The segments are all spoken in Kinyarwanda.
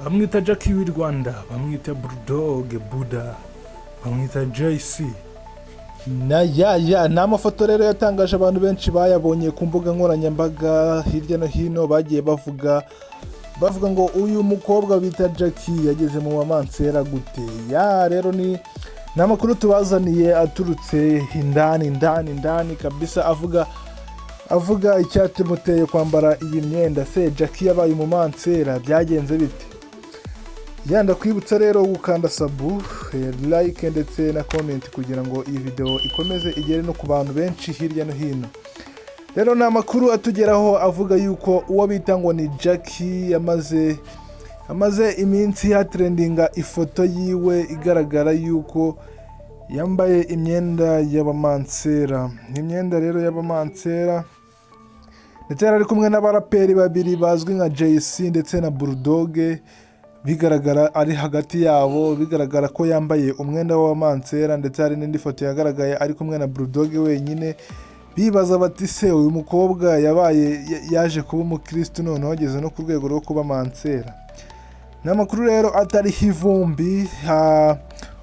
Bamwita Jackie w'i Rwanda, bamwita Bulldog Buda, bamwita JC na ya. Ni amafoto rero yatangaje abantu benshi bayabonye ku mbuga nkoranyambaga hirya no hino. Bagiye bavuga ngo uyu mukobwa bita Jackie yageze mu bamansera gute? Ya, rero ni amakuru tubazaniye aturutse indani, indani, indani kabisa, avuga icyatumuteye kwambara iyi myenda. Se Jackie yabaye umumansera byagenze bite? Yanda kwibutsa rero gukanda sub, like ndetse na comment kugira ngo iyi video ikomeze igere no ku bantu benshi hirya no hino. Rero ni amakuru atugeraho avuga yuko uwo bita ngo ni Jackie amaze iminsi hatrendinga ifoto yiwe igaragara yuko yambaye imyenda y'abamansera. Imyenda rero y'abamansera, ndetse yari ari kumwe n'abaraperi babiri bazwi nka JC ndetse na Bulldog. Bigaragara ari hagati yabo, bigaragara ko yambaye umwenda w'abamansera. Ndetse hari n'indi foto yagaragaye ari kumwe na Bulldog wenyine. Bibaza bati: "Se uyu mukobwa yabaye yaje kuba umukirisitu, noneho ageze no ku rwego rwo kuba mansera?" Ni amakuru rero atariho ivumbi.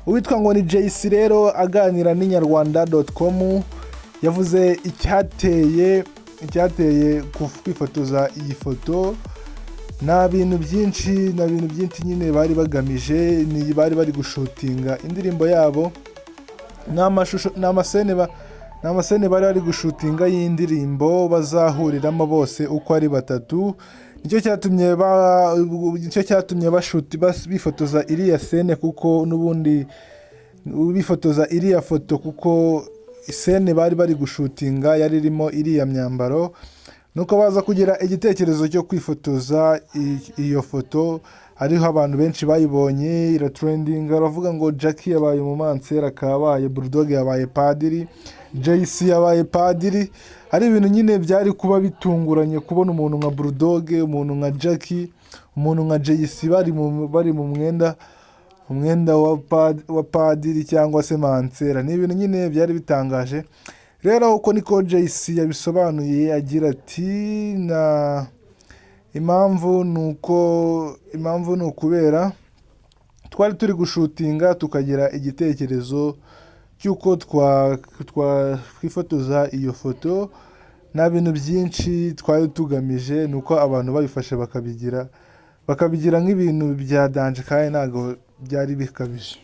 Uwitwa ngo ni JC rero aganira n'inyarwanda.com yavuze icyateye kwifotoza iyi foto. Nta bintu byinshi nyine bari bagamije, ni bari bari gushootinga indirimbo yabo. Ni amashusho, ni amascene bari bari gushootinga y'indirimbo bazahuriramo bose uko ari batatu. Nicyo cyatumye bashooti bifotoza iriya scene, kuko n'ubundi bifotoza iriya foto kuko scene bari bari gushootinga yari irimo iriya myambaro. Nuko baza kugira igitekerezo cyo kwifotoza iyo foto. Hariho abantu benshi bayibonye iratrendinga, baravuga ngo Jackie yabaye umumansera kabaye, Bulldog yabaye padiri, JC yabaye padiri. Hari ibintu nyine byari kuba bitunguranye kubona umuntu nka Bulldog, umuntu nka Jackie, umuntu nka JC bari mu mwenda wa padiri cyangwa se mansera. Ni ibintu nyine byari bitangaje. Rero uko niko JC yabisobanuye, agira ati: "Na impamvu ni uko, impamvu ni ukubera twari turi gushootinga, tukagira igitekerezo cy'uko twifotoza iyo foto. Nta bintu byinshi twari tugamije, ni uko abantu babifashe bakabigira nk'ibintu bya danger, kandi ntabwo byari bikabije."